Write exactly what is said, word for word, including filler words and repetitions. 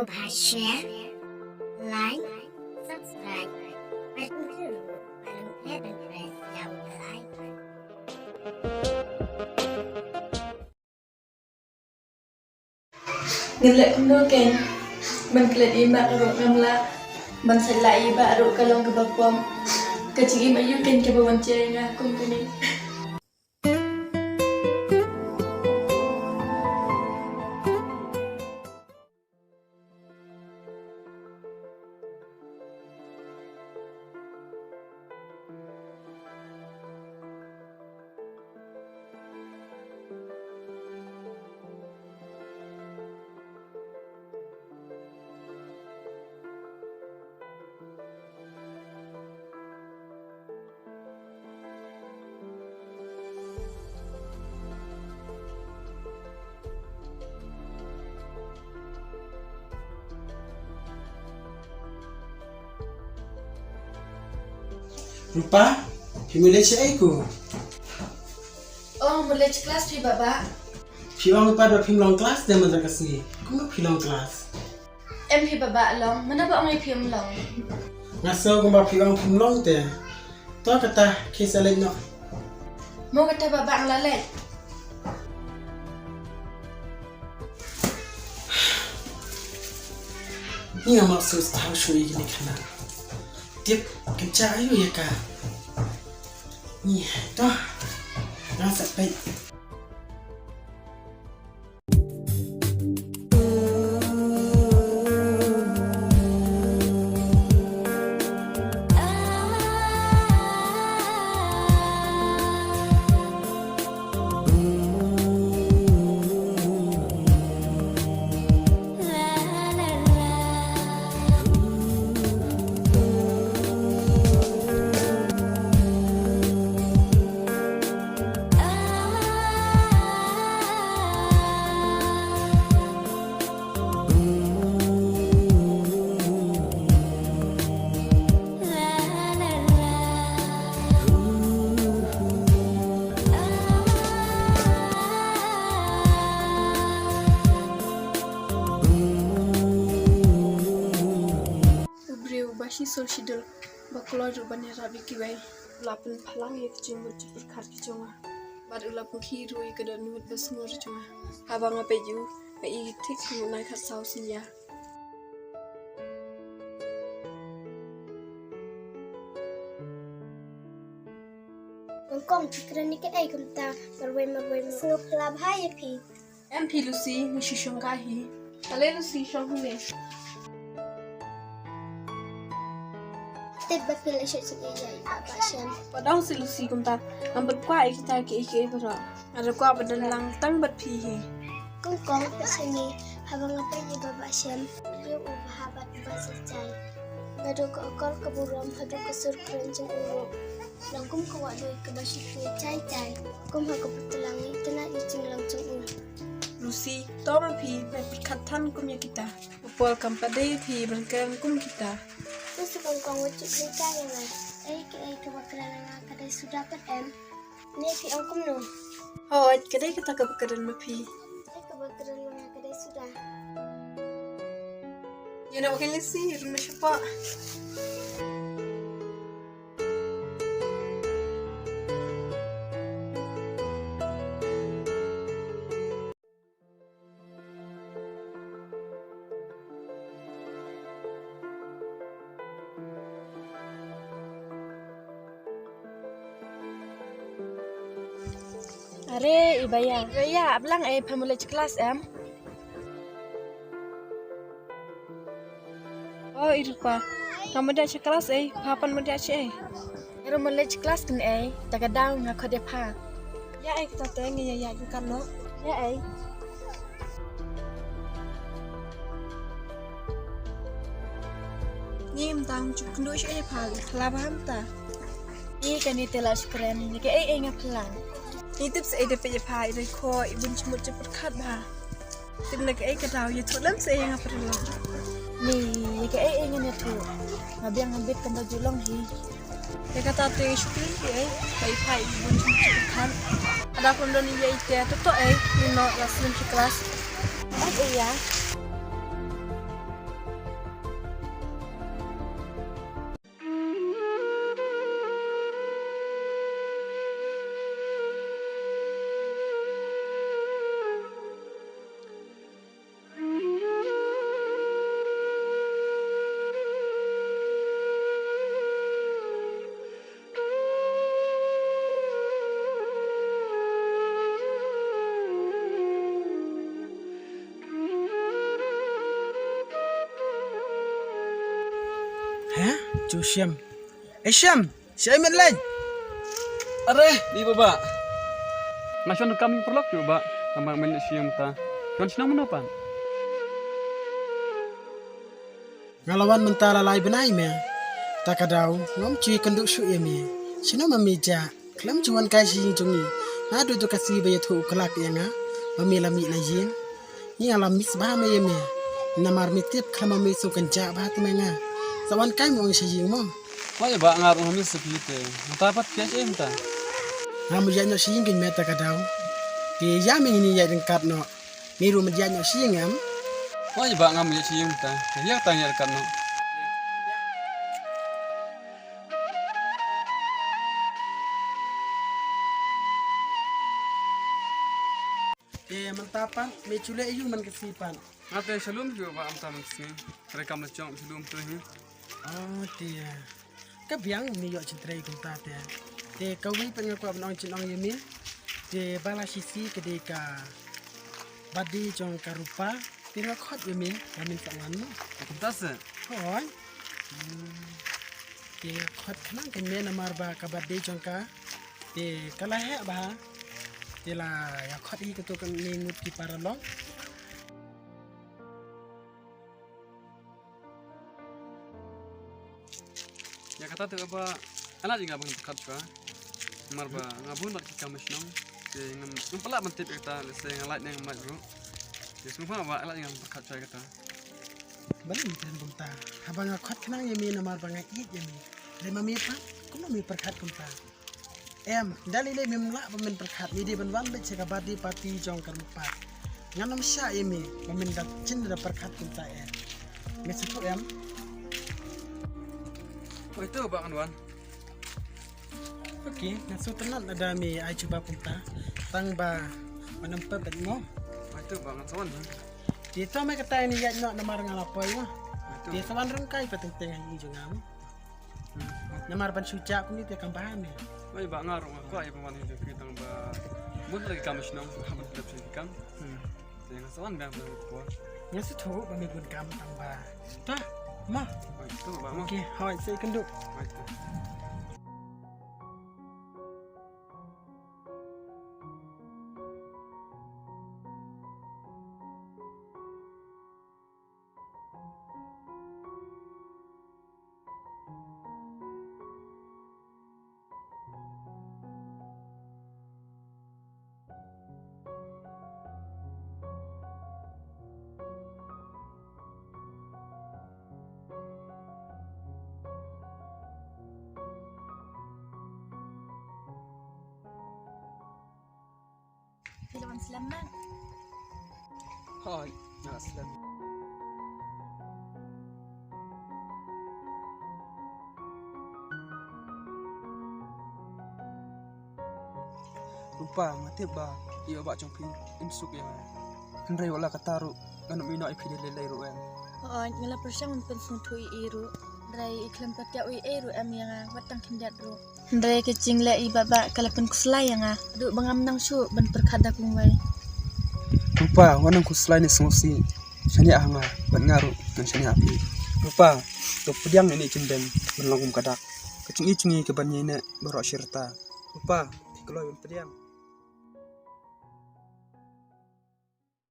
Share, like, subscribe, bad utu, bad utu, bad utu, bad utu. Ngin leh kumno kein? Ban klet ïa i Mak ruh ngam lah. Ban sait lah ïa i Bah ruh ka long kaba pop. Ka jingim aïu kein kaba wan jia ïa nga kum kane? Rupa, phi mut leit shaei ko? Oh, mut leit sha klas phi Bah Bah. Phi ong pat ba phim long klas te mynta ka sngi. Kumno phi long klas? Em phi Bah Bah long, mynta ba ong ei phim long. Nga sngew kumba phi ong phim long te. To kata, khie sa leit noh. Mo kata Bah Bah, nga la leit. Ni nga map sngewthuh shuh ïa kine ki khynnah. Tip, kan jia aïu ïa ka. Ni, to. Nga sa peit. U briew uba shisol shidul, ba kloi ruh ban ïarap ïa kiwei, u la pynphlang ïa ki jingmut jingpyrkhat ki jong nga. Bad u la pynkhih ruh ïa ka dohnud basngur jong nga. Haba nga peit ïa u, nga i thik kum u nai khatsaw synñia. Kong Kong, phi kren ïa kaei kumta marwei marwei? Sngewphylla bha ïa phi. Em phi Lucy, ngi shu shongkai hi. Ale Lucy, shong hangne. Tip ba phi la shet shet ïa i Bah Bah Shem. Wat ong seh Lucy kumta. Ngam pat kwah ïa kita kiei kiei baroh. Nga da kwah ban don lang tang bad phi hi. Kong Kong, peit shane, haba nga peit ïa i Bah Bah Shem, u briew uba bha bad uba jai. Naduh ka akor ka burom haduh ka sur kren jong u ruh, long kum ka wahduid kaba shu plie jai jai. Kum ha ka pyrthei la ngi tnat ïa ka jinglong jong u. Lucy, to ma phi, me pyrkhat than kum ïa kita. U Paul kam pat dei ïa phi ban kren kum kita. To shu Kong Kong, wat ju plie jai ïa nga. Ei, kaei kaba kren ïa nga ka dei suda pat em? Ne phi ong kumno? Hooid, ka dei kata kaba kren ma phi. Ka dei kaba kren ma nga ka dei suda. Ïa na ba kin leit shi, rung na shapoh. Are, i Baya. I Baya, ap lang ei, pha mut leit sha klas em? O, i Rupa. Ngam mut ïaid sha klas ei, pha pat mut ïaid shaei? Nga ruh mut leit sha klas kane ei, te ka daw nga khot ïa pha. Ïa ei kata te, nga ïa ïaid ruh katno. Ïa ei. Ni mynta ngam ju kynduh shaei pha, phylla bha mynta. Ni kane te la shu kren, ïa kaei ei nga phylla. Ni tip shaei de peit ïa pha, i dei khoh, i bun jingmut jingpyrkhat bha. Tip na kaei ka daw, ïathuh lem shaei ïa nga pyrshah. Ni, ïa kaei ei ngan ïathuh. Nga biang nga bit kam da ju long hi. Ïa kata te shu kren phi ei, ba i pha i bun jingmut jingpyrkhat. Lada phim don ïa i te, to to ei, ngin noh la snem shi klas. Ap ei ïa. Shem. Eh, Shem. Shem, met leh. Are, ni baba. Nga shon kam ïa paralok ïa baba. Tang ba men shu ïeng mynta. Shon shnong mynno pat? Nga la wan mynta la lai bnai me. Ta ka daw ngam ju ïakynduh shuh ïa me. Shnong ma me ja. Khlem ju wan kai sha ïing jong ngi. Naduh tu ka sngi ba ïathuh u khlak ïa nga ba me la mih na ïing. Ngi nga la miss bha me ïa me. Namar me tip khlem ma me shu kynjah bha te me nga. Sa wan kai me ong sha ïing mo. Hooid ba nga ruh nga miss phi te. Mynta pat phi ïaid sha ïing mynta? Ngam ïaid noh sha ïing kein me ta ka daw. Te ïa me ngin ïaid ryngkat noh. Me ruh me ïaid noh sha ïing em? Hooid ba ngam ïaid sha ïing mynta. Te ïa kata ngin ïaid ryngkat noh. Te mynta pat me ju leh aïu man ka sngi pat? Nga te sha lum hi ba mynta man ka sngi. Treikam la jong sha lum tu hi. Oh, te ka biang me ïoh jingtrei kumta te. Te kawei pat nga kwah ban ong jingong ïa me. Te ba la shisha ka dei ka birthday jong ka Rupa. Te nga khot ïa me ba men sa wan mo. Kumta se? Hooid. Te nga khot khnang ïa me namar ba ka birthday jong ka. Te ka la heh bha. Te la ïa khot hi kato kane ngut ki paralok. Ïa kata te ba nga lait nga ban pyrkhat shuwa. Namar ba nga bun bad ki kam shnong. Te ngam, ngam pat lah ban tip ïa kata, lehse nga lait ne ngam lait ruh. Te sngewbha ba nga lait nga ban pyrkhat shuwa ïa kata. Balei me kren kumta? Haba nga khot khnang ïa me namar ba nga ïeit ïa me. Lei ma me pat kumno me pyrkhat kumta? Em, da lei lei mem lah ba men pyrkhat, me dei ban wan beit sha ka birthday party jong ka Rupa. Ngan ym shah ïa me ba men da jin da pyrkhat kumta em. Me sngewthuh em? Oi to ba ngan wan. Okay, ngan sngewtynnat lada me ai jubab kumta. Tang ba ngan ym pep beit mo. Oi to ba ngan sa wan. Te to me kata ïa ïaid noh namar nga la poi mo. Oi to. Te sa wan ryngkai pat teng teng ïa jong nga mo. Namar ban shu jah kumne te kam bha me. Oi ba nga ruh nga kwah ïa ban wan hi jong phi tang ba bun lagi kam shnong ha ban lep sha ki kam. Hmm. Te nga sa wan biang ban por. Nga sngewthuh ba me bun kam tang ba. Ta ma. Oi to ba ma. Okay, hooid sa ïakynduh. Oi to. Phi la wan slem ma? Hooid, nga la slem. Rupa, nga tip ba i baba jong phi im suk ïa nga. Hynrei wat la katta ruh ngan ym ïeh noh ïa phi de lei lei ruh em. Hooid, nga la pyrshang ban pynsngewthuh ïa i ruh. Hynrei i khlem pyntiaw ei ei ruh em ïa nga, wat tang khyndiat ruh. Hynrei ka jingleh i baba ka la pynkhuslai ïa nga. Haduh ba ngam nang shuh ban pyrkhat da kumwei. Rupa, wat nang khuslai ne sngewsih. Shaniah ha nga, bad nga ruh ngan shaniah ha phi. Rupa, to pdiang ïa ine i jingdeng ban long kum ka dak. Ka jingïeit jong ngi ka ban ïaineh baroh shi rta. Rupa, phi kloi ban pdiang.